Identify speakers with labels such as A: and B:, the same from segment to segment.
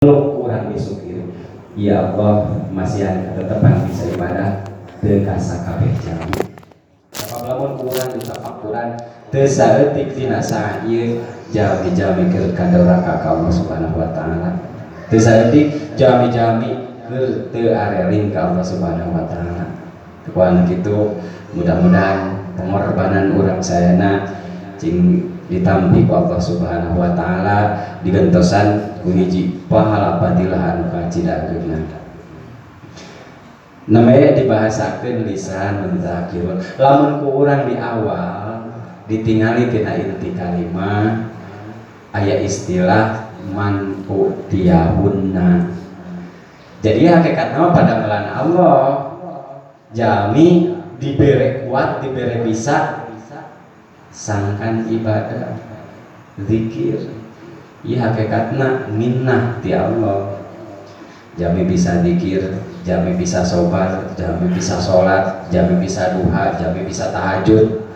A: Kurang disyukuri. Ya Allah, masihan ketetapan bisa ibadah teu ka sakabeh jalmi. Sabab lamun urang ditafakuran, teu saeutik dina saat ieu jalmi-jalmi keur kadoraka ka Allah Subhanahu wa Taala. Teu saeutik jalmi-jalmi keur teu areling ka Allah Subhanahu wa Taala. Kuan kitu, mudah-mudahan pengorbanan urang sadayana cing ditampi ku Allah Subhanahu wa Taala, digentosan ku hiji pahala fadilah anu kacida ageungna. Namanya dibahasakeun lisan dzakirun. Lamun ku urang di awal ditingali tina inti kalimah, aya istilah man u'tiyahunna. Jadi hakikatna mah padamelan Allah, jalmi dibere kuat, dibere bisa sangkan ibadah, zikir. Ieu hakikatna minnah ti Allah. Jalmi bisa zikir, jalmi bisa sobar, jalmi bisa sholat, jalmi bisa duha, jalmi bisa tahajud.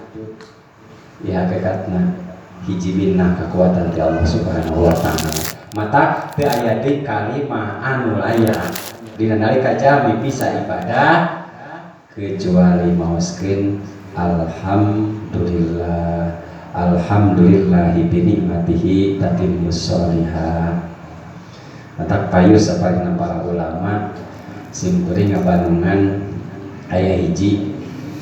A: Ieu hakikatna hiji minnah, kekuatan ti Allah Subhanahu wa Taala. Mata teu aya deui kalimah anu layak dina nalika jalmi bisa ibadah kecuali maoskeun alhamdulillah, alhamdulillahi bi nikmatihi tatimmus sholihat. Matak payus saparina para ulama, simkuring ngabandungan aya hiji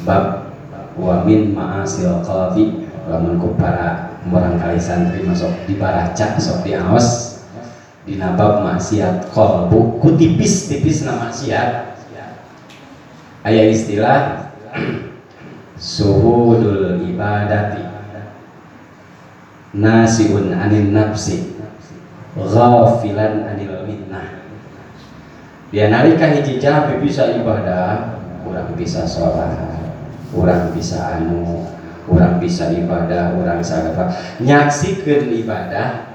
A: bab wa min ma'asil qalbi. Lamun ku para murangkali santri masuk dibaraca, sok diaos dina bab maksiat qalbu, ku tipis-tipis na maksiat, aya istilah suhudul ibadati nasiun anin nafsi ghafilan anil minnah. Dia nalika hiji jalmi bisa ibadah, urang bisa sholat, urang bisa anu, urang bisa ibadah, urang sagapa, nyaksikeun ibadah,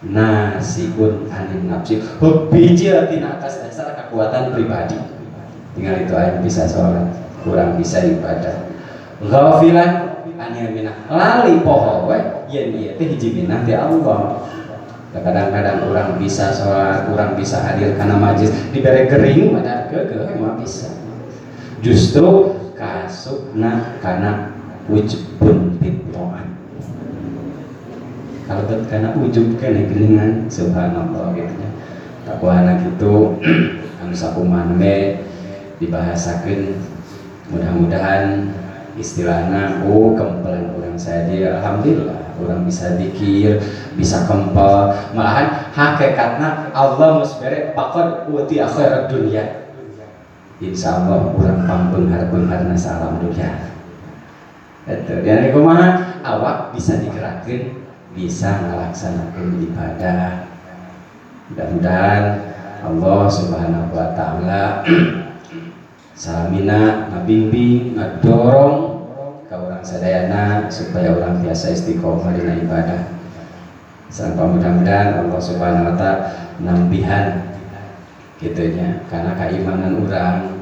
A: nasiun anin nafsi, bijil tina atas dasar kekuatan pribadi. Tinggal itu aja, bisa sholat, kurang bisa ibadah, ghafilan anil minnah, lali, poho we yen ieu teh hiji minnah ti Allah. Kadang-kadang orang bisa sholat, orang bisa hadir karena majlis, diberi gering pada keukeuh mah bisa. Justru kasupna karena ujubun bitoat. Kalau karena ujub kan geningan, subhanallah gitu ya. Takuana gitu anu sakumaha dibahasakeun, mudah-mudahan istilahnya, oh, kempelan urang saya, alhamdulillah orang bisa dikir, bisa kempel. Malahan hakikatna Allah geus bere faqad utiya khairat dunya, insyaallah urang pangbeunghar-beungharna salam dunya. Eta dan kumaha awak bisa digerakkeun, bisa ngalaksanakeun ibadah. Mudah-mudahan Allah Subhanahu wa Taala salamina ngabimbing, ngadorong ke urang sadayana supaya urang biasa istiqomah dina ibadah. Sampai mudah-mudahan Allah Subhanahu wa Taala nambihan gitu nya karena keimanan urang,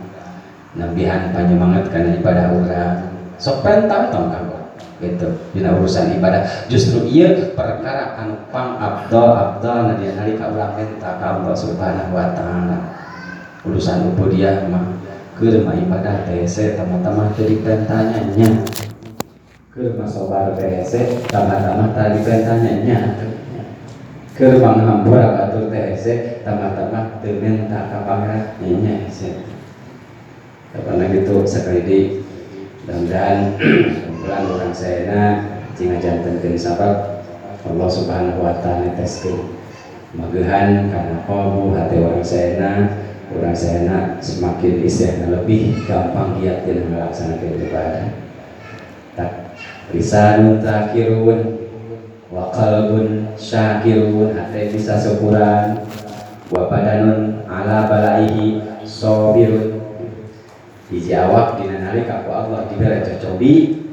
A: nambihan panyemangat karena ibadah urang. Sok pentang tong kagok gitu dina urusan ibadah. Justru ieu perkara anu pang abdol abdol na dia nalika urang minta ka Allah Subhanahu wa Taala. Urusan ubudiyah mah, keur mah ibadah teh hese, tambah-tambah teu diperintahnya nya. Keur mah sobar teh hese, tambah-tambah teu diperintahnya nya. Keur panghampura batur teh hese, tambah-tambah teu minta ka Pangeran nya hese. Karena gitu, sekali di mudah-mudahan kumpulan urang sadayana cing ngajantenkeun sabab Allah Subhanahu wa Taala neteskeun magehan karena qalbu, hati urang sadayana. Urang sadayana semakin istilahna lebih gampang giat dina ngalaksanakeun ibadah. Tak lisanun dzakirun wa qalbun syakirun, hati bisa syukuran, wa badanun ala balaihi sabirun, hiji awak dina nalika ku Allah dibere cocobi,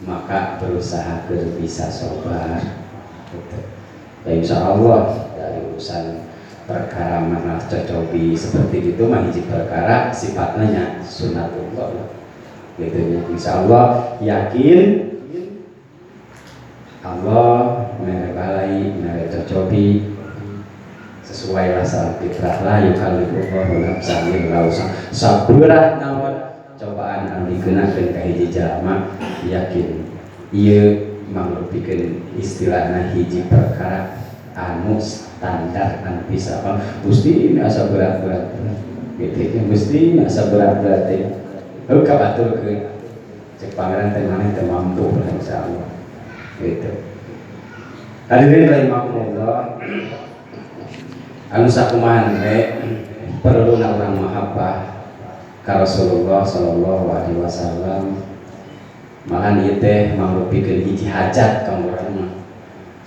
A: maka berusaha keur bisa sabar gitu. Ya, insya Allah dari urusan perkara mana cocobi seperti itu mah hiji perkara sifatnya nya sunatullah gitu ya. Insya Allah yakin Allah mere balai, mere cocobi sesuatu. Sesuai lah sareng fitrah la yukallifullahu nafsan illa wus'aha. Saberat naon cobaan anu dikenakeun ka hiji jalma yakin ieu mangrupikeun istilahna hiji perkara anu standar anu bisa apa Gusti ini asa berat-berat gitu ya Gusti ini asa berat-berat teh heuh kabaturkeun cek pangeran teh maneh teh mampu lah insyaallah gitu. Hadirin rahimakumullah, anu sakumaha teh perlu urang mahabbah ka Rasulullah sallallahu alaihi wasallam. Malahan ieu teh mangrupikeun hiji hajat ka urang mah,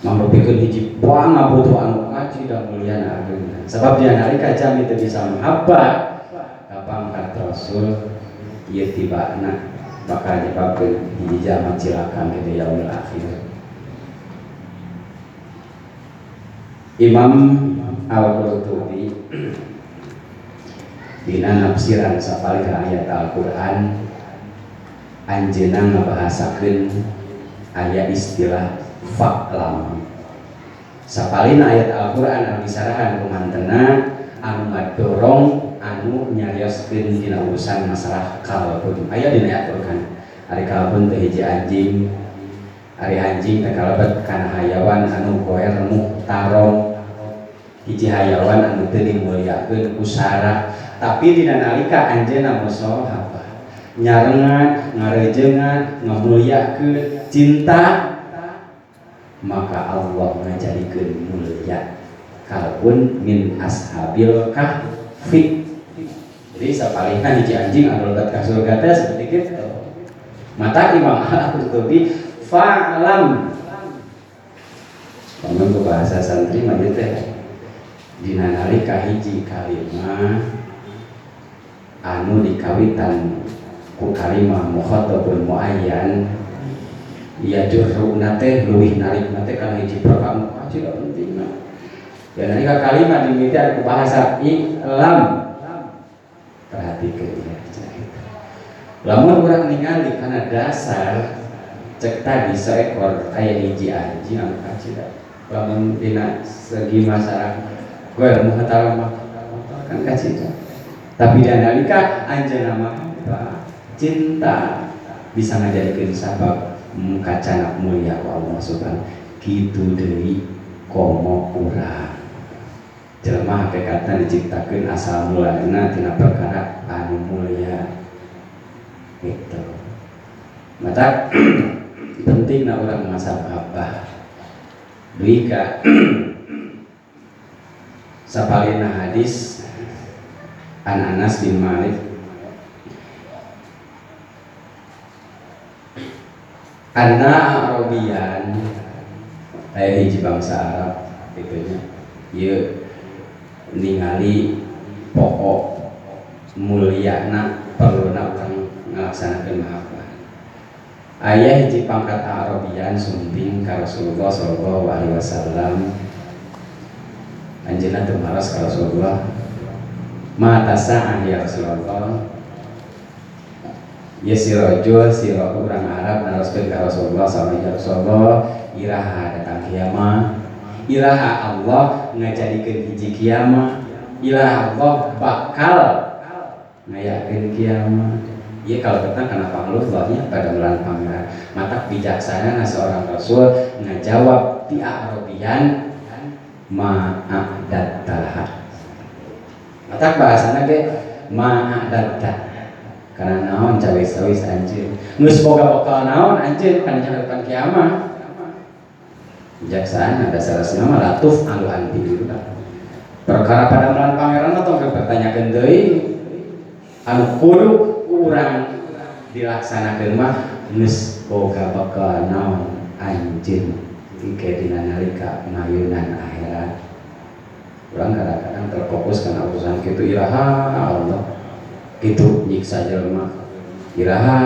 A: mangrupikeun hiji pangabutuh anu kaci da mulyana ageungna. Sabab dia nalika jami teu bisa mahabbah ka pangkat Rasul ieu tibana bakal nyebabkeun hiji jalma cilaka di yaumil akhir. Imam Al-Qurtubi dina nafsiran sapalih ayat Al-Qur'an anjeunna ngabahasakeun aya istilah fa'lam. Sapalihna ayat Al-Qur'an anu disarahan ku mantena anu ngadorong anu nyarioskeun dina urusan masalah kalbun. Aya dina ayat Al-Qur'an. Ari kalbun teh hiji anjing, ari anjing teh kalebet kana hayawan anu goer muhtarom, hiji hayawan anu teu dimulyakeun ku sara. Tapi dina nalika anjeunna musahabah nyarengan, ngarejengan, ngamulyakeun cinta, maka Allah ngajadikeun mulya kalbun min ashabil kahfi. Jadi sapalihna hiji anjing anu lebet ka surga teh seperti kitu. Mata Imam Al-Qurtubi fa'lam. Konon ku bahasa santri mah ieu teh dina nalika hiji kalimah anu dikawitan ku kalimah mukhatabun muayyan ya jurruna teh leuwih narikna teh kana hiji perkara anu kacida pentingna. Ya nalika kalimah dimimitian ku bahasa i'lam, perhatikeun ya cenah. Lamun urang ningali kana dasar cek tadi seekor aya hiji anjing anu kacida, lamun dina segi masyarakat gue muhtaram mah kan kacida, tapi dina nalika anjeunna mah cinta bisa ngajadikeun sabab kacanak mulia ku Allah subhanahu. Kitu deui komo urang jelema hakikatna diciptakeun asal mulana tina perkara anu mulia gitu. Mata pentingna urang masahabah dugi ka sapalihna hadis an Anas bin Malik anna Arabian aya hiji bangsa Arab kitu nya ieu ningali pokok mulyana perluna urang ngalaksanakeun mahabbah. Aya hiji pangkat Arabian sumping ka Rasulullah sallallahu alaihi wasallam. Anjeunna teu maros ka Rasulullah, ma tasa'ah ya Rasulullah. Ya si rajul si urang Arab naroskeun ka Rasulullah sallallahu alaihi wasallam, iraha datang kiamat, iraha Allah ngajadikeun hiji kiamat, iraha Allah bakal ngayakeun kiamat. Ieu kalau tentang kana pangluhnya pada bulan pangeran. Matak bijaksana seorang rasul ngajawab ti Arabian ma'adattaha. Matak bahasana ge ma'adatta. Karena naon cawis-cawis anjeun. Geus boga bekal naon anjeun kana harapan kiamat. Bijaksana dasar mah latuf alu anti dulu. Perkara pada bulan pangeran atau pertanyakeun deui anu kudu urang dilaksanakeun mah geus boga bekal naon anjeun engke dina nalika mayunan akhirat. Urang kadang-kadang terfokus kana urusan kitu iraha Allah kitu nyiksa jelema iraha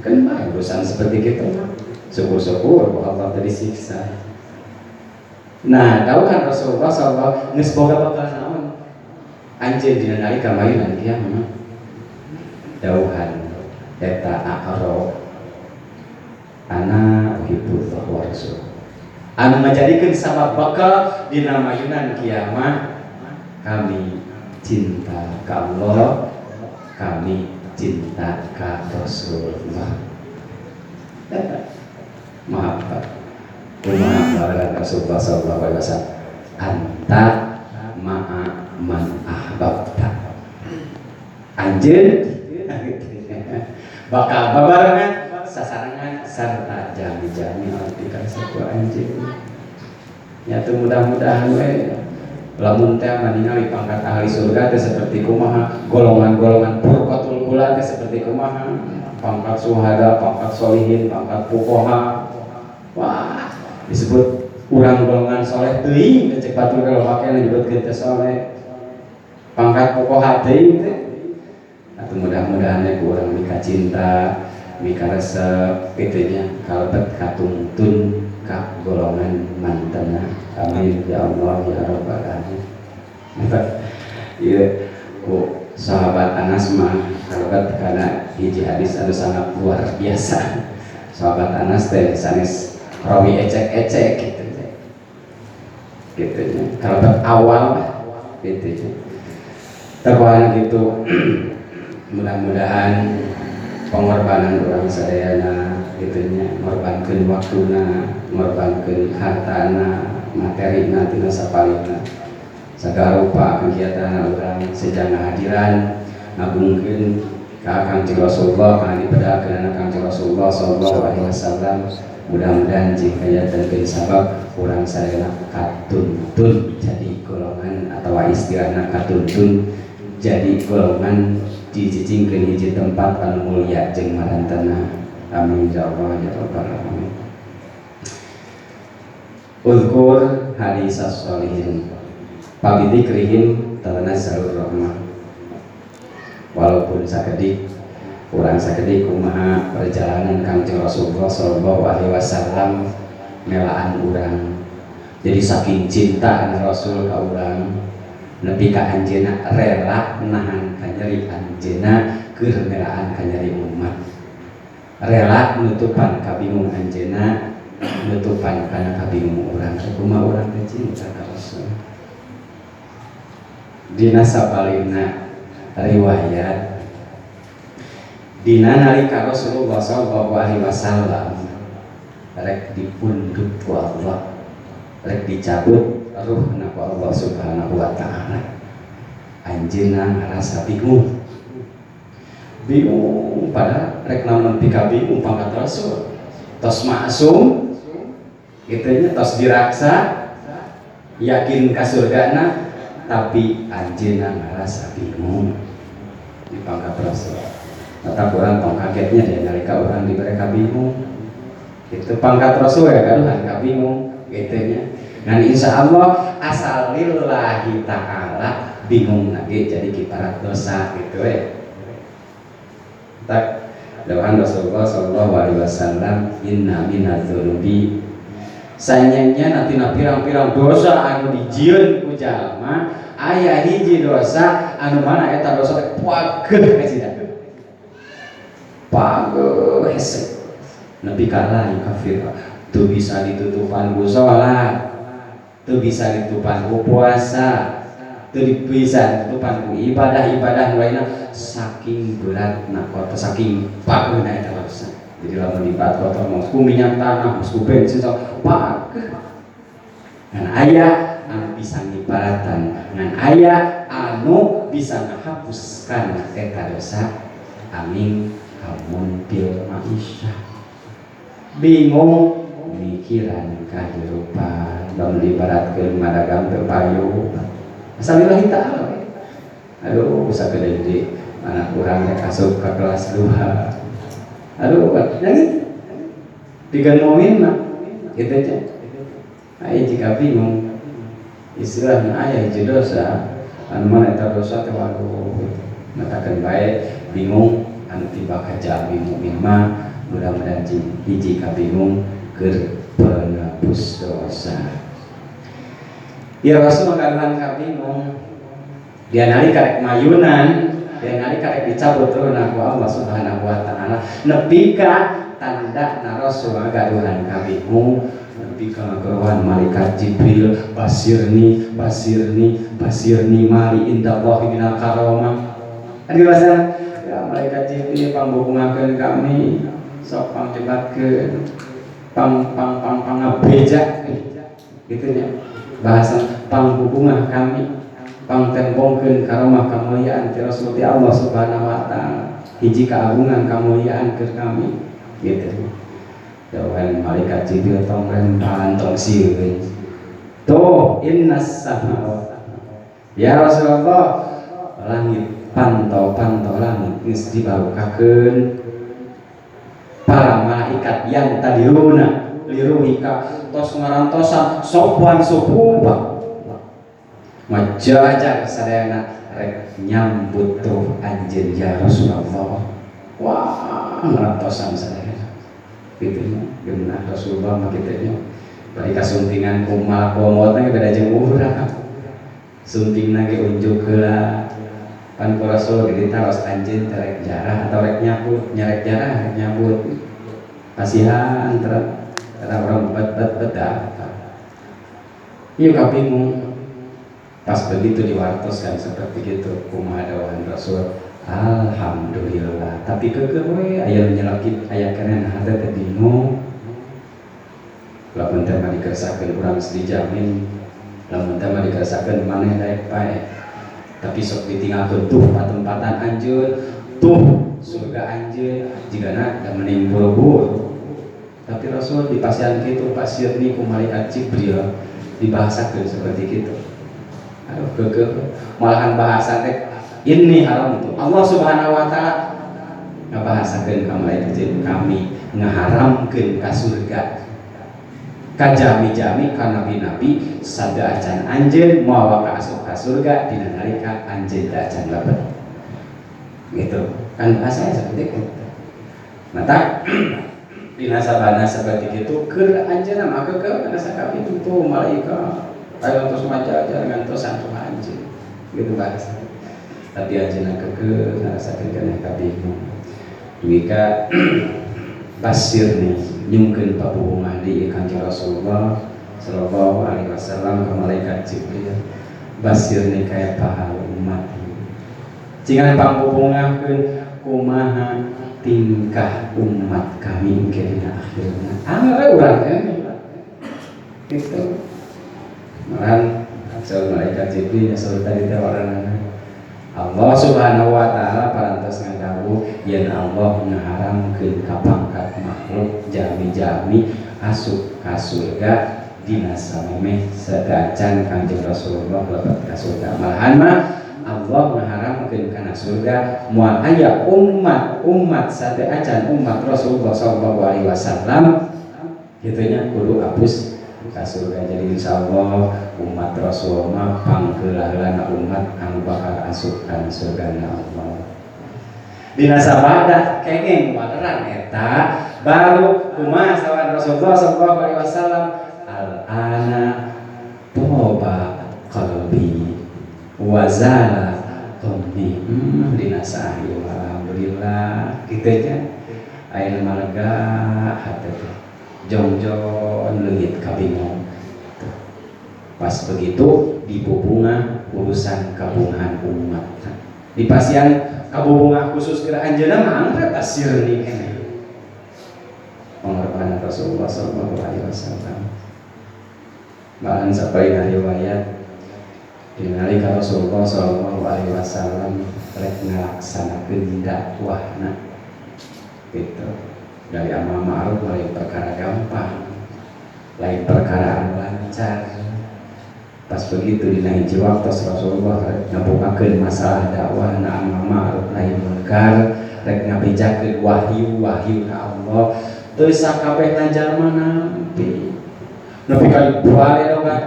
A: kan mah urusan seperti kitu mah syukur-syukur ku Allah tadi siksa. Nah, dawuhan Rasulullah sallallahu geus boga bekal naon anjeun dina nalika mayunan kiamat. Dawuhan eta a'rab ana uhibbullah wa rasul. Anu ngajadikeun sabab bakal dina mayunan kiamat kami cinta ka Allah, kami cinta ka Rasulullah. Maaf Pak, kumaha Rasulullah sallallahu alaihi wasallam, anta ma'a man ahbabta. Anjeun bakal babarengan sasarengan sarta jami-jami anu dikaresep ku anjeun. Nya teu mudah-mudahan we lamun teh ningali pangkat ahli surga teh seperti kumaha, golongan-golongan furqatul ula teh seperti kumaha, pangkat suhada, pangkat solihin, pangkat fuqaha. Wah, disebut urang golongan soleh teuing, cek batur kalau make nyebutkeun teh soleh. Pangkat fuqaha teuing teh. Atau mudah-mudahan ya ku urang mika cinta, mika resep kitu nya kalebet katungtun ka golongan mantena. Amin ya Allah ya rabbal alamin. Ieu ku sahabat Anas mah kalebet kana hiji hadis anu sangat luar biasa. Sahabat Anas teh sanes rawi ecek-ecek gitu nya. Gitu nya. Kalebet awal gitu nya. Teguhan gitu mudah-mudahan pengorbanan urang sadayana gitu nya, ngorbankeun waktuna, ngorbankeun hartana, materina tina sapalihna. Sagala rupa kegiatan urang sejak ngahadiran ngagungkeun ka Kangjeng Rasulullah, kana dipedakeun Kangjeng Rasulullah sallallahu alaihi wasallam. Mudah-mudahan jing kajantenkeun sabab urang sadayana katuntun jadi golongan atau istilahna katuntun jadi golongan dicicingkeun hiji tempat anu mulia jeung marantana. Amin ya Allah ya rabbal alamin. Uzkur hadis sholihin fabidzikrihim tatanazzalur rahmah. Walaupun sakedik urang sakedik kumaha perjalanan Kangjeng Rasulullah sallallahu alaihi wasallam melaan urang. Jadi saking cinta Rasul ka urang nepi ka anjeunna rela nahan kanyeri anjeunna keur melaan kanyeri umat. Rela nutupan kabingung anjeunna, nutupan kana kabingung urang. Kumaha urang teh cinta ka Rasul. Dina sabalina riwayat dina nalika Rasulullah sallallahu alaihi wasallam rek dipundhut ku Allah, rek dicabut ruhna ku Allah Subhanahu wa taala, anjeunna ngarasa bingung. Bingung pada rek naon nepi ka bingung pangkat Rasul. Tos maksum kitu nya, tos diraksa yakin ka surgana, tapi anjeunna ngarasa bingung di pangkat Rasul. Tetap orang tong kagetnya dia nalika orang diberi bingung. Itu pangkat Rasul ya kan bingung gitu nya. Dan insya Allah asal lillahi ta'ala bingung lagi jadi kiparat dosa gitu ya. Tak doakan Rasulullah sallallahu alaihi wasallam, inna minadz-dzunubi, sanyanya nanti pirang-pirang dosa anu dijieun ku jalma, aya hiji dosa anu mana eta dosa teh pageuh kacida pageuh hese nepi ka la yukafir, teu bisa ditutupan ku salat, teu bisa ditutupan ku puasa, teu bisa ditutupan ku ibadah-ibadah lainna, saking beratna kotor, saking pageuhna eta dosa. Jadi lamun dibat kotor mau ku minyak tanah, mau ku bensin sok pageuh. Ngan aya anu bisa ngibaratan, ngan aya anu bisa ngahapuskan eta dosa, amin hamun bil ma'isyah. Bingung mikiran kehidupan, lamun ibaratkeun madagang teu payu. Asal lillahi ta'ala we. Aduh, sagede di anak urang rek asup ka kelas 2. Aduh, nangis. Digan mukmin mah gitu aja. Aya jika bingung istilahna aya hiji dosa anu mana eta dosa teh waduh matakeun bae bingung anu tiba ka jalmi mukmin mah mudah-mudahan hiji kabingung keur penebus dosa. Ya Rasul kaduhan kabingung dia nalika rek mayunan, dia nalika rek dicabut ruhna ku Allah Subhanahu wa taala, nepi ka tanda na Rasul gaduhan kabingung nepi Nepi ka ngagerohan malaikat Jibril, basirni basirni basirni mali indallahi minal karomah. Adi bahasa ya malaikat Jibril pangbubungakeun kami, sok pangjebatkeun, pang pang pang pangabeja gitu nya. Bahasa pangbubungah kami, pangtembongkeun karomah kamuliaan ti Rasul ti Allah Subhanahu wa taala. Hiji keagungan kamuliaan keur kami gitu. Jauhan malaikat Jibril tong rempan tong sieun. Tuh innas samawat. Ya Rasulullah, langit pantau-pantau langit geus dibarukakeun para malaikat yang tadiruna liruhika tos ngarantosan sopan supuba majajar sadayana rek nyambut tuh anjeun ya Rasulullah. Wah, ngarantosan sadayana gitu nya geunah Rasulullah mah kitu nya. Bari kasuntingan ku malakul maut teh beda jeung urang. Suntingna ge unjuk heula. Pan ku Rasul ge ditaros anjeun teh rek jarah atau rek nyabut, nyarek jarah rek nyabut. Kasihan terang orang bet bet bet apa. Ieu kabingung. Pas begitu diwartoskan seperti gitu kumaha dawahan Rasul, alhamdulillah. Tapi keukeuh we aya nu nyelekit aya keneh hate teh bingung. Lamun teh mah dikersakeun urang geus dijamin, lamun teh mah dikersakeun maneh daek paeh. Tapi sok ditinggalkeun tuh patempatan anjeun, tuh surga anjeun jigana da mending buru-buru. Tapi Rasul dipasihan kitu pasieun ku malaikat Jibril dibahasakeun seperti kitu. Aduh keukeuh malahan bahasa teh ini haram itu. Allah Subhanahu wa taala ngabahasakeun ka malaikat Jibril kami ngaharamkeun ka surga. Ka jami-jami ka nabi-nabi sada acan anjeun moal ka asup ka surga dina nalika anjeun teh acan lebet. Gitu. Kan bahasanya seperti itu. Mata dina sabana seperti itu keur anjeunna mah keukeuh kana sakabeh itu malaikat ayo terus majajar ngantosan tuh anjeun. Gitu bahasa. Tapi anjeunna keukeuh ngarasakeun keneh kabingung. Dugi ka basir nih nyungkeun pabubungah di Kanjeng Rasulullah sallallahu alaihi wasallam ka malaikat Jibril. Basir nih kaya pahal umat. Cingan pangbubungahkeun kumaha tingkah umat kami engke dina akhirna. Angger urang teh gitu. Malahan saur malaikat Jibril nya saur tadi teh waranana. Allah Subhanahu wa taala parantos ngadawuh yen Allah ngaharamkeun ka pangkat makhluk jami-jami asup ka surga dina samemeh sadacan Kanjeng Rasulullah lebet ka surga. Malahan mah Allah ngaharamkeun kana surga moal aya umat-umat sateuacan umat Rasulullah sallallahu alaihi wasallam kitu nya kudu apus ka surga. Jadi insyaallah umat Rasul mah pangheula-heulana umat anu bakal asup kana surgana Allah. Dina sabada kenging waleran eta baru kumaha sawan Rasulullah sallallahu alaihi wasallam al ana toba qalbi wa zala qamni. Dina sahieu alhamdulillah kitu nya aya mah lega hate teh jongjon leungit kabingung. Pas begitu dibubungah urusan kabungahan umat. Di pasian kabubungah khusus ke anjeunna mah angkat asirni keneh. Pengorbanan Rasulullah sallallahu alaihi wasallam. Malahan sampai riwayat dinalika Rasulullah sallallahu alaihi wasallam rek ngalaksanakeun dakwahna gitu. Dari amal ma'ruf lain perkara gampang, lain perkara anu lancar. Pas begitu dina hiji waktu Rasulullah rek ngabukakeun masalah dakwah na amal ma'ruf lain munkar, rek ngabejakeun wahyu-wahyu na Allah, teu sakabehna jalma nampi. Nepi ka dibale mah,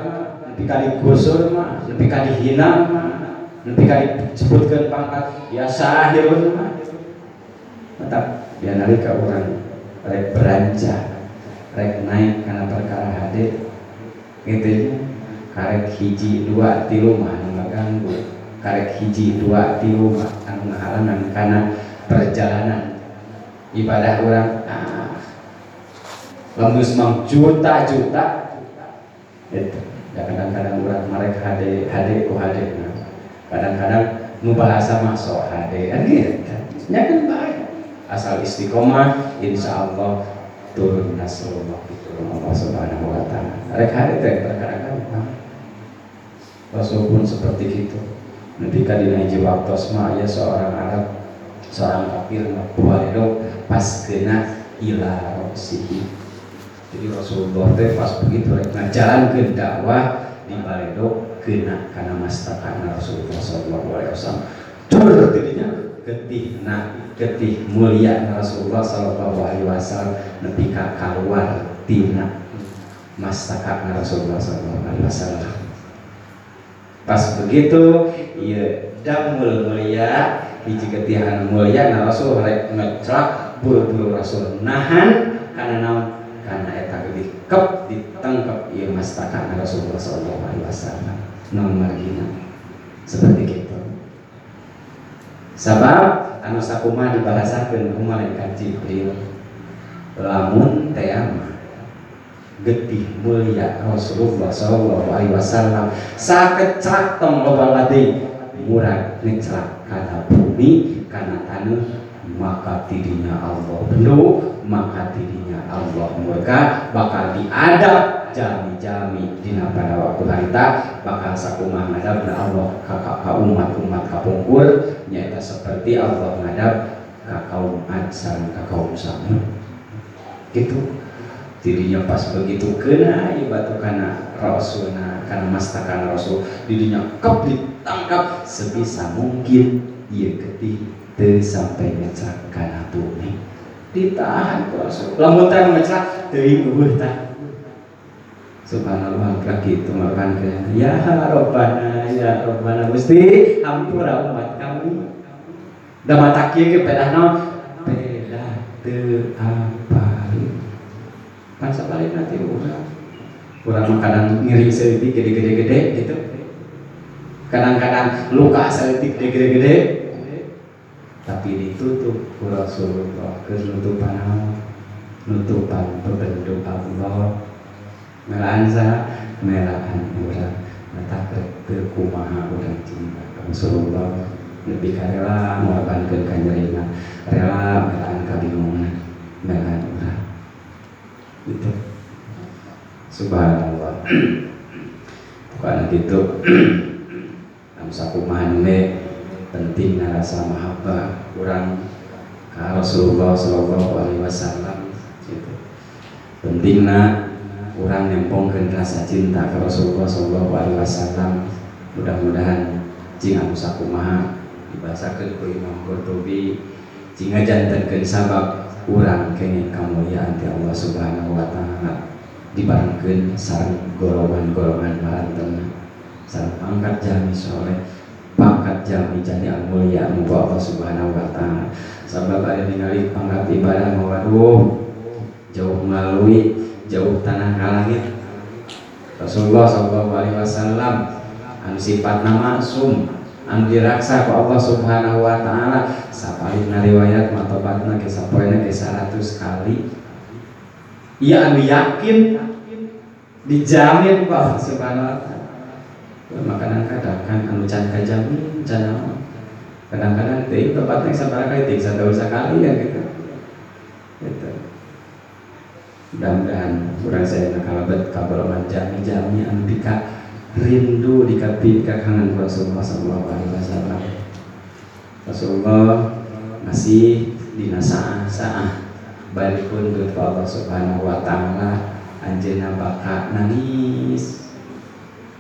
A: nepi ka digusur mah, nepi ka dihina mah, nepi ka disebutkeun pangkat ya sahirun mah. Tetap dia nalika urang rek beranjak, rek naik karena perkara hade gitu nya. Karek hiji dua tilu mah anu ngaganggu, karek hiji dua tilu mah anu ngahalangan kana perjalanan ibadah urang. Lamun geus mang juta-juta Itu. Ya kadang-kadang urang marek hade hade ku hade. Kadang-kadang nu bahasa mah sok hade kan gitu. Nya kan baik. Asal istiqomah insya Allah turun nasrullah, turun Allah Subhanahu wa taala. Rek hade teh kadang-kadang Rasul pun seperti itu. Nanti dina hiji waktos mah aya seorang Arab, seorang kafir ngabaledog pas kena ila rosihi. Jadi Rasulullah teh pas begitu rek ngajalankeun dakwah di baledog kena kana mastakana Rasulullah sallallahu alaihi wasallam. Tur tidinya getihna getih mulia Rasulullah sallallahu alaihi wasallam nepi ka kaluar tina mastakana Rasulullah sallallahu alaihi wasallam. Pas begitu ieu damul mulia hiji getihan mulia na Rasul rek ngeclak buru-buru Rasul nahan kana naon kana eta getih kep ditangkep ieu mastakana Rasulullah sallallahu alaihi wasallam naon margina seperti gitu. Sabab anu sakumaha dibahasakeun ku malaikat Jibril lamun teh mah getih mulia Rasulullah sallallahu alaihi wasallam sakeclak tong loba deui murag ngeclak kana bumi kana taneuh maka tidinya Allah bendu maka tidinya Allah murka bakal diadab jami-jami dina pada waktu harita bakal sakumaha ngadabna Allah ka umat-umat kapungkur nyaeta seperti Allah ngadab ka kaum Ad sareng ka kaum Samud gitu. Didinya pas begitu kena ieu batu kana rasulna kana mastakana rasul didinya kep ditangkap sebisa mungkin ieu getih teu sampai ngeclak kana bumi ditahan ku rasul lamun teh ngeclak teuing eueuh tah. Subhanallah ka kitu makan ya Robbana ya Robbana Gusti hampura umat kami da mata kieu ge pedah naon pedah teu apalin pan sabalik nanti urang mah kadang ngiring saeutik gede-gede-gede gitu kadang-kadang luka saeutik gede-gede tapi ditutup ku Rasulullah keur nutupan naon nutupan bebendu Allah melaan saha melaan urang matak teu kumaha urang cinta ka Rasulullah lebih ka rela ngorbankeun kanyerina rela melaan kabingungan melaan urang gitu. Subhanallah. Bukan gitu. Anu sakumaha we penting rasa mahabbah urang ka Rasulullah sallallahu alaihi wasallam gitu. Pentingna urang nempongkeun rasa cinta ka Rasulullah sallallahu alaihi wasallam. Mudah-mudahan cing anu sakumaha dibahasakeun ku Imam Qurtubi cing ngajantenkeun sabab urang kenging kamuliaan ti Allah Subhanahu wa taala dibarengkeun sareng golongan-golongan marantena sareng pangkat jalmi soleh pangkat jalmi jadi anu mulia anu Allah Subhanahu wa taala. Sabab aya ningali pangkat ibadah mah waduh jauh melalui jauh tanah ka langit. Rasulullah sallallahu alaihi wasallam anu sifatna maksum anu diraksa ku Allah Subhanahu wa taala sapalihna riwayat mah tobatna ge sapoena ge 100 kali. Ieu anu yakin dijamin ku Allah Subhanahu wa taala. Makanan kadang kan anu can kajamin can naon. Kadang-kadang teh tobatna sabaraha kali teh sataun sakali ya gitu. Gitu. Mudah-mudahan urang sadayana kalebet ka golongan jami-jami anu dika rindu dikapit kangen Rasulullah sallallahu alaihi wasallam. Rasulullah masih dina saah-saah bari pundut ka Allah Subhanahu wa taala anjeunna baka nangis.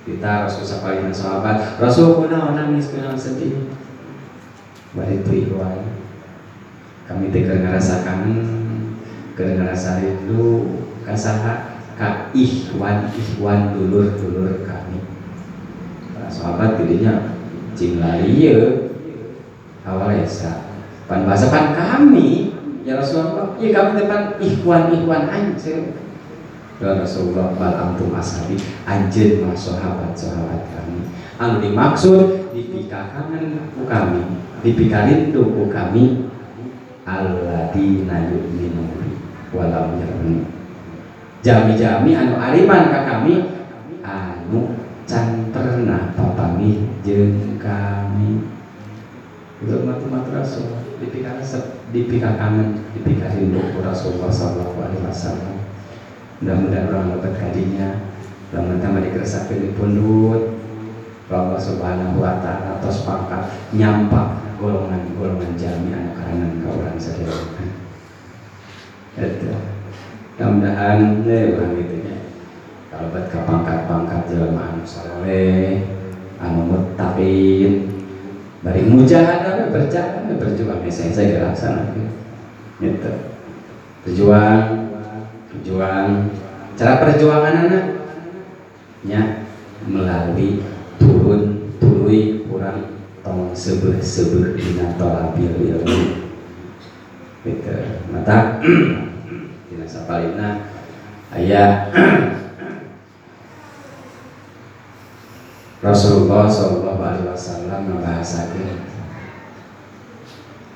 A: Kita Rasul sapalihna sahabat, Rasul kunaon nangis kunaon sedih. Bari teuing wae. Kami teh keur ngarasa kangen, keur ngarasa rindu ka saha? Ka ikhwan-ikhwan dulur-dulur kami. Para sahabat dirinya cing lalieu awalesa. Pan bahasa pan kami ya Rasulullah, ya kami teh pan ikhwan-ikhwan anjeun. Ya Rasulullah bal antum ashabi anjeun mah sahabat-sahabat kami. Anu dimaksud dipikakangen ku kami, dipikarindu ku kami alladzina yu'minu bi walam yaruni. Jami-jami anu ariman ka kami anu can pernah papanggih jeung kami. Itu umat-umat Rasul dipika resep, dipika kangen, dipika rindu ku Rasulullah sallallahu alaihi wasallam. Mudah-mudahan urang lebet kadinya, lamun teh dikeresakeun dipundhut Allah Subhanahu wa taala tos pangkat nyampak golongan-golongan jami anu karangan ka urang sadaya. Eta. Mudah-mudahan urang kitu nya. Kalebet ka pangkat-pangkat jelema anu saleh, anu muttaqin, bari mujahadah berjalan berjuang hese dilaksanakeun. Gitu. Berjuang, berjuang. Cara perjuanganana nya melalui turun tuluy kurang tong seubeuh-seubeuh dina tolabil ilmu. Gitu. Mata dina sapalina aya Rasulullah sallallahu alaihi wasallam ngabahasakeun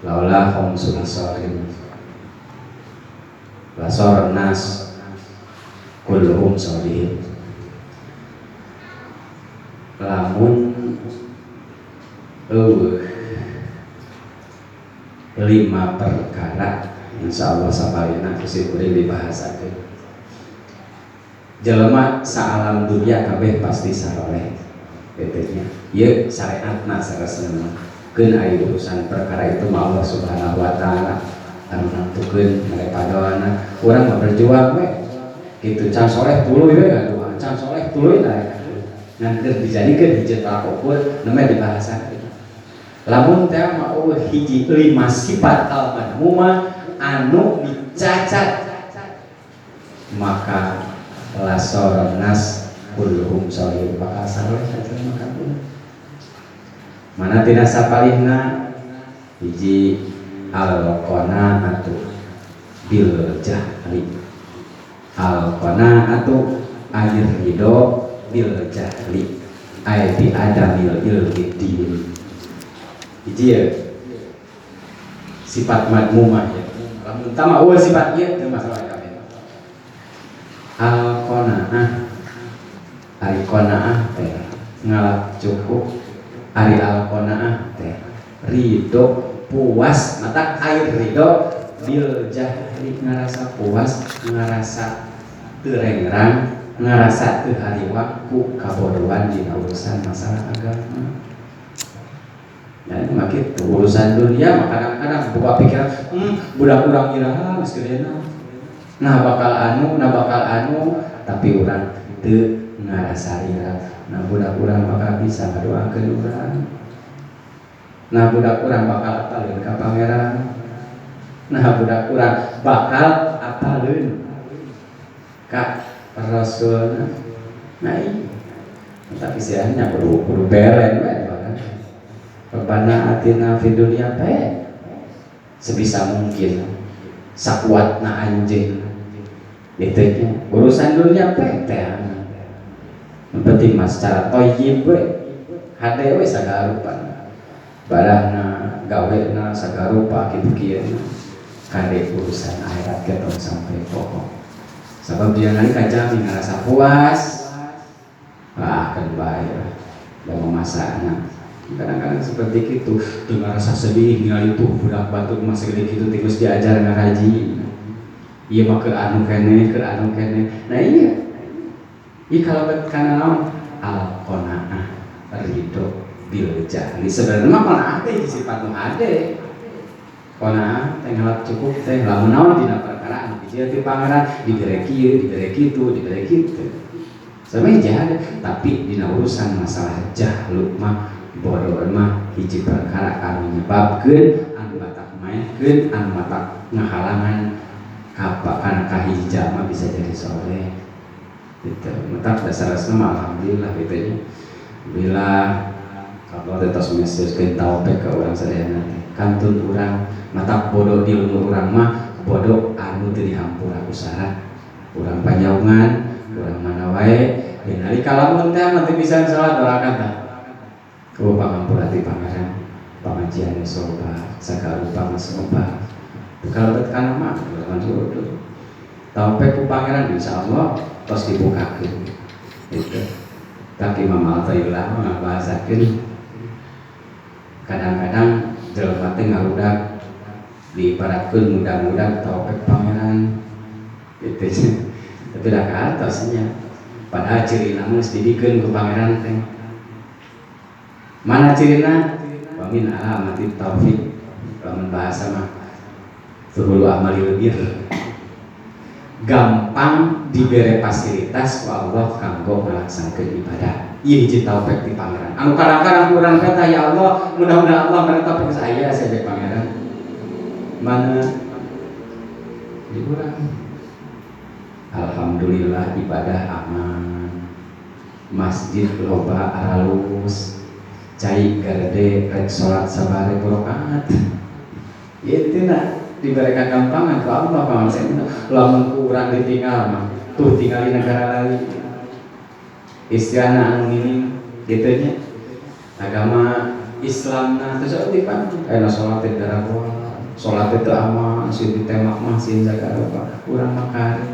A: laula khamsu khisalin lasor nas kulluhum sholihin. Lamun eueuh 5 perkara insyaallah sapalina ku kuring dibahasakeun. Jelema saalam dunia kabeh pasti saroleh kitu nya. Ieu syariatna saresna mah. Keun aya urusan perkara itu mah Allah Subhanahu wa taala anu nangtukeun mere padoana. Urang mah berjuang we. Kitu can soleh tuluy we gaduhan, can soleh tuluy naek. Ngan keur dijadikeun hiji tolak ukur namanya dibahasakeun. Lamun teh mah eueuh hiji 5 sifat al-madmumah anu dicacat maka lasor nas kulluhum sholih bakal saroleh ka jelema kabeh. Mana tina sapalihna hiji al-qanaatu bil jahli. Al-qanaatu air ridho bil jahli ay bi adamil ilmi din. Hiji ya sifat madmumah ya. Lamun tama eueuh sifat ieu teu masalah kabeh. Al qanaah ari qanaah teh ngalap cukup, ari al qanaah teh ridho puas, mata air ridho bil jahli ngarasa puas, ngarasa teu rengrang, ngarasa teu hariwang ku kabodohan dina urusan masalah agama. Nah, ini mah kitu urusan dunia mah kadang-kadang buka pikiran, budak urang iraha geus gedeuna. Nah bakal anu, nah bakal anu, tapi urang teu ngarasa iraha. Nah budak urang bakal bisa ngadoakeun urang. Nah budak urang bakal apaleun ka pangeran. Nah budak urang bakal apaleun ka Rasulna. Nah iya. Tapi istilahnya kudu beren we kan. Rabbana atina fid dunya pe sebisa mungkin sakuatna anjeun. Gitu nya. Urusan dunia pe teh. Yang penting mah secara thayyib we. Hade we sagala rupa. Barahna gawena sagala rupa kitu kieu. Kade urusan akhirat ge tong sampai pokok. Sabab dia nanti kajami ngerasa puas, wah akan bahaya dan memasaknya. Kadang-kadang seperti itu, tuh ngerasa sedih, ningali tuh budak batuk masih gede gitu, terus diajar ngaraji. Iya mah keur anu kene, keur anu kene. Nah iya, iya kalau karena naon al qanaah ridho bil jahli. Sebenarnya mah qanaah teh sifat nu hade. Qanaah teh ngalap cukup teh lamun naon dina perkara anu hiji ti pangeran dibere kieu, dibere kitu, dibere kitu. Sampai jahat, tapi dina urusan masalah jahlu mah bodoh mah hiji perkara anu nyebabkeun anu batak maenkeun anu batak ngahalangan kapa kana kahiji jalma bisa jadi soleh. Gitu. Matak dasar-dasarna mah alhamdulillah gitu nya. Bila Allah teh tos meseskeun taufik ka urang sadayana teh. Kantun urang matak bodoh di ilmu urang mah bodoh anu teu dihampura ku saha. Urang panjaungan, urang mana wae, dan nalika lamun teh mah teu bisa salat rakaat tah. Ku pangampura ti pangeran, pangajian soba, sagala rupa mah soba. Kalau bet kana mah urang jodoh. Taufik ku pangeran insyaallah tos dibukakeun. Gitu. Tapi Imam Al-Thayyillah ngabahasakeun kadang-kadang jelema teh ngarudak diibaratkeun mudah-mudah taufik pangeran gitu. Tapi dah ka atasnya padahal cirina mah geus didikeun ku pangeran teh. Mana cirina? Wa min alamati taufik, lamun bahasa mah tuhulu amalil bir, gampang dibere fasilitas ku Allah kanggo ngalaksanakeun ibadah. Ieu hiji taufik ti pangeran anu kadang-kadang urang kata ya Allah mudah-mudahan Allah mere taufik saya di pangeran mana di urang. Alhamdulillah ibadah aman, masjid loba aralus, cai garede rek salat sabare rakaat. Ieu teh diberi kagampangan ku Allah pangmaksudna. Lamun ku urang ditinggal mah tuh tinggal di negara lain istilahna anu minim gitu nya agama Islamna terus eueuh pan aya salat teh darah salat teh aman sieun ditembak mah sieun sagala rupa. Urang mah kari,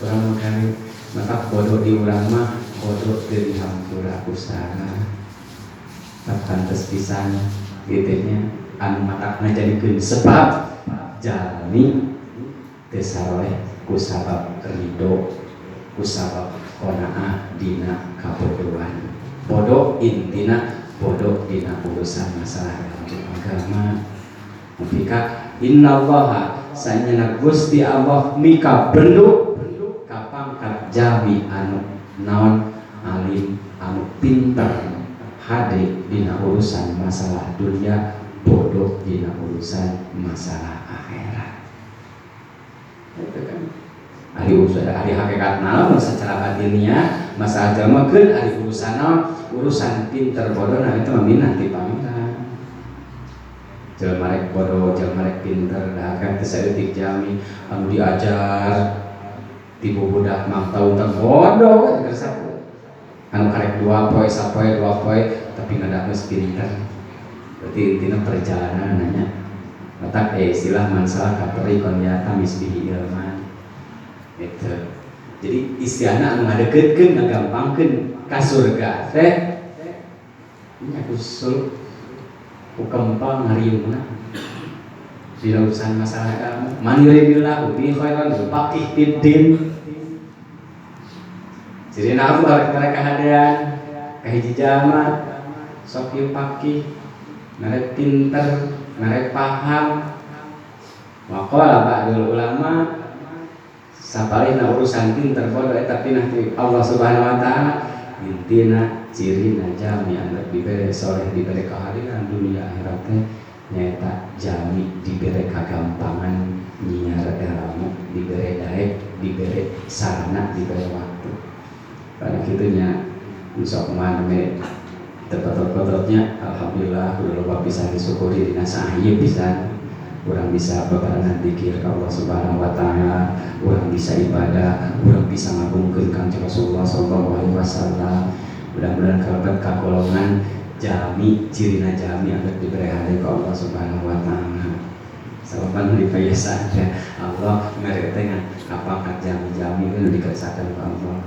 A: urang mah kari maka bodoh di urang mah bodoh teu dihampura usaha pantes pisan gitu nya anu matak ngajadikeun sebab jalmi teu saroleh ku sabab ridho ku sabab qanaah dina kabodohan. Bodoh intina bodoh dina urusan masalah agama. Maka innallaha sanyana Gusti Allah mika bendu kapangkat jalmi anu naon alim anu pinter hade dina urusan masalah dunia, bodoh dina urusan masalah akhirat. Itu kan ari urusan ari hakikat naon secara batinnya masalah jalma keun ari urusan naon urusan pinter bodoh nah itu mah minah ti pangeran. Jelema rek bodoh jelema rek pinter dah kan teu saeutik jalmi anu diajar ti bubudak mangtaun teh bodoh we anu karek 2 poe sapoe 2 poe tapi ngadak geus pinter. Berarti intina perjalanan nanya matak istilah mansalah katorikon yata misbihi ilman gitu. Jadi istilahna anu ngadeukeutkeun ngagampangkeun ka surga teh nya usul ku kempal ngariungna dina urusan masalah ilmu. Man yuridillahu bihi khairan yufaqih fid din. Jadi nahu harus mereka hadean kahiji jalma sok yufaqih mere pinter mere paham. Waqala ba'dul ulama sapalihna urusan pinter bodoh eta pinah ti Allah Subhanahu wa taala intina cirina jalmi anu dibere soleh dibere kehadiran dunia akhirat teh nyaeta jalmi dibere kagampangan nyiar ilmu, dibere daek, dibere sarana, dibere waktu. Karena kitunya sok mah me tepat-tepatnya alhamdulillah udah loba pisan disyukuri dina sahieu pisan. Urang bisa babarengan zikir ka Allah Subhanahu wa taala, urang bisa ibadah, urang bisa ngagungkeun Kangjeng Rasulullah sallallahu alaihi wasallam. Mudah-mudahan kalebet ka golongan jalmi cirina jalmi anu dibere hade ku Allah Subhanahu wa taala. Sababan dipayasa ya Allah mere teh ngan kapangkat jalmi-jalmi nu dikersakeun ku Allah.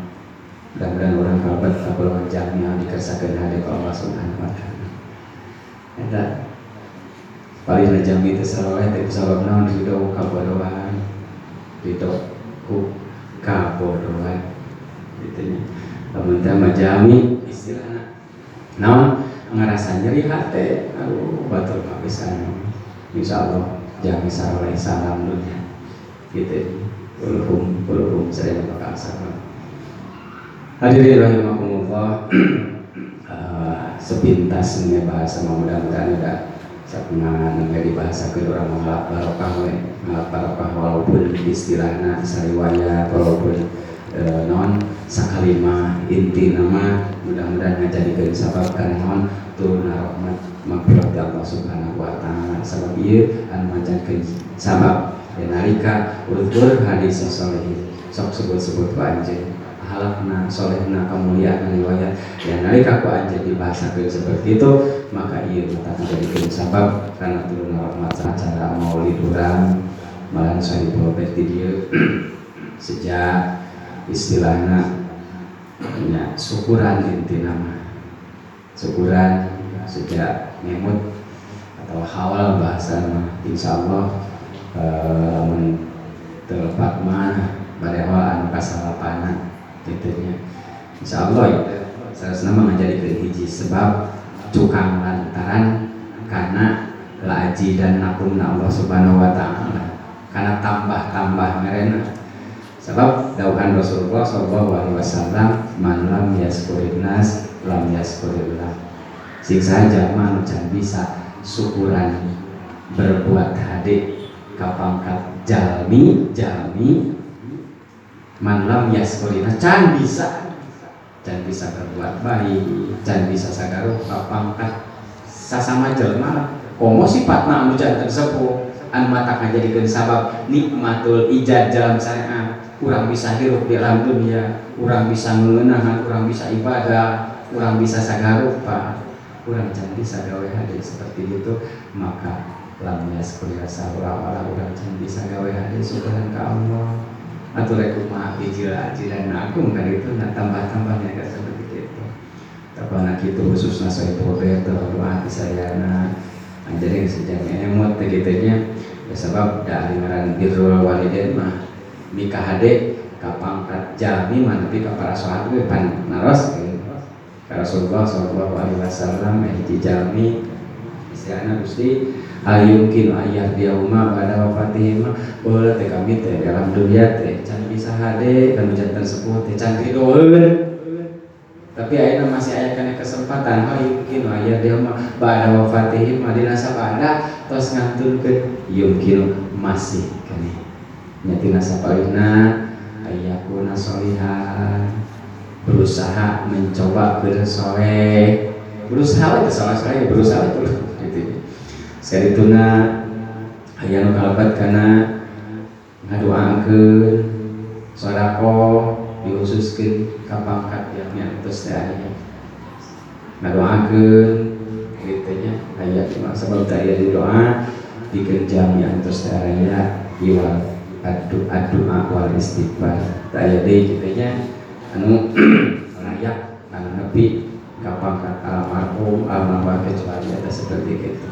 A: Mudah-mudahan urang kalebet ka golongan jalmi anu dikersakeun hade ku Allah Subhanahu wa taala. Eta paling jalmi teh saroleh teh sabab naon ridho kabodohan. Ridho ku kabodohan gitu nya. Lamun teh mah jalmi istilahna naon ngarasa nyeri hate aduh batur mah pisan. Insyaallah jalmi saroleh salam dunya gitu. Kulhum kulhum saya bakal salam. Hadirin rahimakumullah. Sepintas nih bahasa mudah-mudahan udah sapna nembe dibahasakeun urang ngalap barokah we, ngalap barokah walaupun istilahna sariwayat walaupun non sakalima inti nama mudah-mudahan ngajadikeun sabab kana naon turun rahmat magfirah ti Allah Subhanahu wa taala. Sabab ieu anu majadkeun sabab ya nalika utur hadis solehin sok sebut-sebut ku anjeun akhlakna solehna kemuliaan riwayat ya nalika ku anjeun dibahasakeun seperti itu maka ieu mata dijadikeun sabab kana turun rahmat acara maulid urang malan sahibul bait di dieu sejak istilahna Nya syukuran intina mah. Syukuran sejak ngemut atau hawal bahasa mah insyaallah lamun teu lepat mah bade haul anu kasalapana kitu nya. Insyaallah ya saleresna mah ngajadikeun hiji sebab cukang lantaran karena laaji dan nakumna Allah Subhanahu wa taala karena tambah-tambah merena. Sebab dawuhan Rasulullah sallallahu alaihi wasallam man lam yaskurin nas lam yaskurillah. Sing saha jalma anu can bisa syukuran berbuat hade ka pangkat jalmi jalmi man lam yaskurin nas can bisa berbuat baik, can bisa sagaruh ka pangkat sasama jelma komo sifatna anu janten sepuh anu matak ngajadikeun sabab nikmatul ijad dalam syariat. Urang bisa hirup di alam dunia, urang bisa ngeunahan, urang bisa ibadah, urang bisa sagarupa, urang can bisa gawe hade seperti itu, maka lam yaskuria saura-ora urang can bisa gawe hade syukuran ka Allah. Atuh rek kumaha hiji ajiran agung kan itu nah tambah-tambahnya kan seperti itu. Tapana kitu khususna Sohibul Roberto doa disayana jadi sejak emot teh kitu nya ya sebab da ari ngaran birrul walidain mah mika hade ka pangkat jalmi mah nepi ka para sahabat ge pan naros ka Rasulullah sallallahu alaihi wasallam hiji jalmi istilahna Gusti hal yumkin ayah dia umma pada wafatihima baheula teh kami teh dalam dunia teh can bisa hade kanu janten sepuh teh can ridoeun tapi ayeuna masih aya kana kesempatan hal yumkin ayah dia umma pada wafatihima dina sabada tos ngantunkeun yumkin masih keneh nya tina sapalihna ayakuna sholihan berusaha mencoba bersoleh berusaha itu soleh-soleh berusaha itu gitu. Sekali tuna aya nu kalebat kana ngadoakeun sedekah dihususkeun ka pangkat yang tos teh aya ngadoakeun kitu nya aya mah sabab teh aya di doa pikeun jami tos teh aya iwal adu-adua wal istighfar teh aya deui kitu nya anu layak anu nepi ka pangkat almarhum almarhum kecuali eta seperti kitu.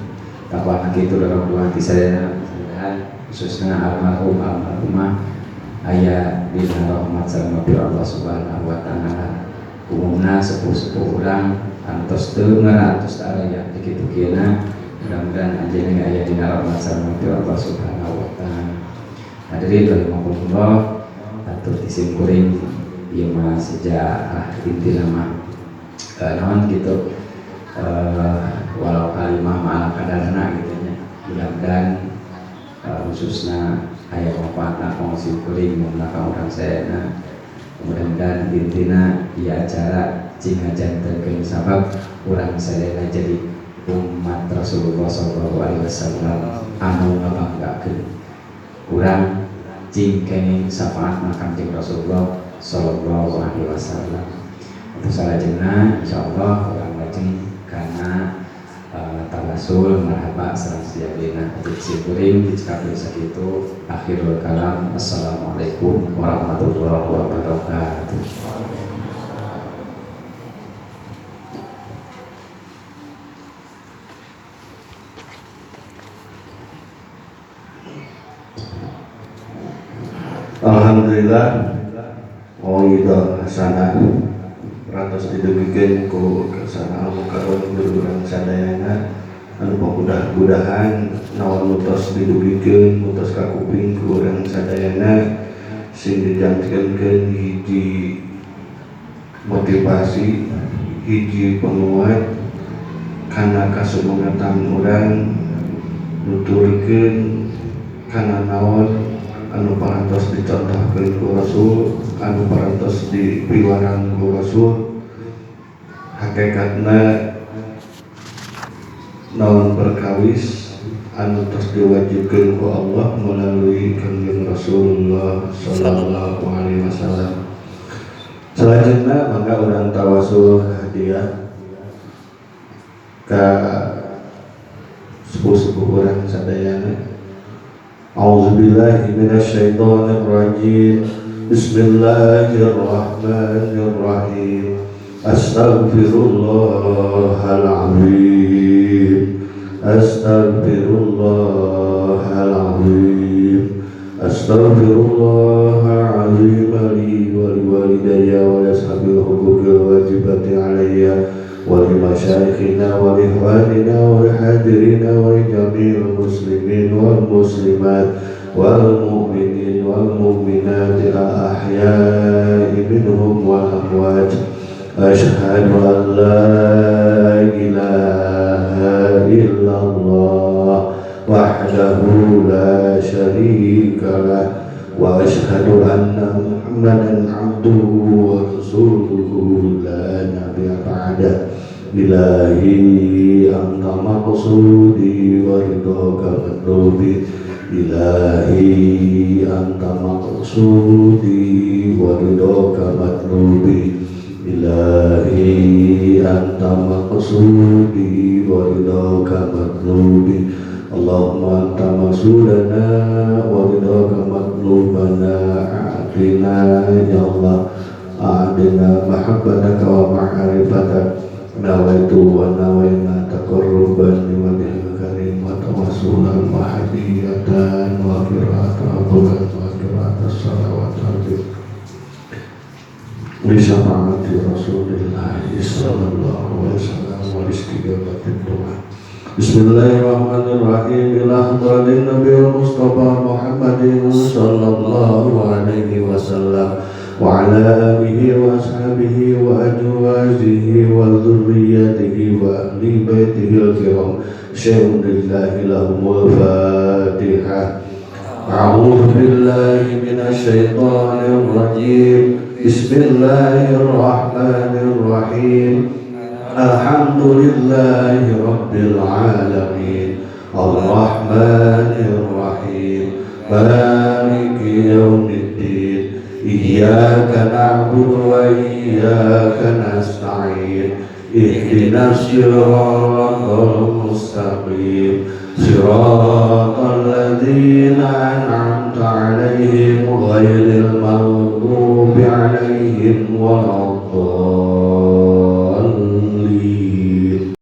A: Tapahan kitu dorong doa ti sadayana mudah-mudahan khususna almarhum almarhumah aya dina rahmat sareng Allah Subhanahu wa taala. Umumna sepuh-sepuh urang anu tos teu ngara tos aya kitu kieuna mudah-mudahan anjeunna aya dina rahmat sareng Allah Subhanahu wa taala. Hadirin rahimakumullah, atur ti simkuring ieu mah sejarah intina mah naon kitu walau kalimah ma'al kadarna gitu nya. Mudah-mudahan khususna aya manfaatna kanggo kuring mun ka urang sadayana. Mudah-mudahan intina ieu acara cing ngajantenkeun sabab urang sadayana jadi umat Rasulullah sallallahu alaihi wasallam anu ngabanggakeun. Urang cing kenging syafaatna Kangjeng Rasulullah sallallahu alaihi wasallam. Untuk salajengna insyaallah urang lajeng kana tawasul marhaba sareng sejabina simkuring dicekapkeun sakitu. Akhirul kalam, assalamualaikum warahmatullahi wabarakatuh.
B: Alhamdulillah mauidhah hasanah ratos didugikeun ku kasana al-mukarram guru urang sadayana anu pamudah-mudahan naon nu tos didugikeun nu tos kakuping ku urang sadayana sing dijangkeunkeun hiji motivasi hiji penguat kana kasumangatan urang nuturkeun kana naon anu parantos dicontohkeun ku Rasul anu parantos dipiwarang ku Rasul hakikatna naon perkawis anu tos diwajibkeun ku Allah melalui Kangjeng Rasulullah sallallahu alaihi wasallam. Selanjutnya mangga urang tawasul hadiah ka sepuh-sepuh urang sadayana. A'udzubillahi minasyaitonir rajim. Bismillahirrahmanirrahim. Astaghfirullahalazim. Astaghfirullahalazim. Astaghfirullahalazim li wa liwalidayya wa li ashabil huquqil wajibati alayya wa li masyayikhina wa li ikhwanina wa li hadirina wa li jami'il muslimin wal muslimat wal mu'minin wal mu'minati al ahya'i minhum wal amwat. Asyhadu an la ilaha illallah wahdahu la syarika lah wa asyhadu anna Muhammadan abduhu wa rasuluhu la nabiyya ba'da. Ilahi anta maqsudi wa ridhaka matlubi. Ilahi anta maqsudi wa ridhaka matlubi. Ilahi anta maqsudi wa ridhaka matlubi. Allahumma anta maqsudana wa ridhaka matlubana. A'tina ya Allah, a'tina mahabbataka wa ma'rifatak. Nawaitu wa nawaina taqarruban liwajhil karim wa tawassulan wa hadiyatan wa qira'atan wa qira'at as-salawat li syafaati Rasulillah sallallahu alaihi wasallam wa istijabatin doa. Bismillahirrahmanirrahim. Ila hadratin Nabiyil Mustafa Muhammadin sallallahu alaihi wasallam wa ala alihi wa ashabihi wa azwajihi wa dzurriyyatihi wa ahli baitihi al-kiram. Syai'un lillahi lahumul Fatihah. A'udzu billahi minasyaitonir rajim. Bismillahirrahmanirrahim. Alhamdulillahi rabbil alamin. Arrahmanir rahim. Maliki yaumiddin. Iyyaka na'budu wa iyyaka nasta'in. Ihdinas siratal mustaqim. Siratal ladzina an'amta 'alaihim ghairil maghdubi 'alaihim waladdallin.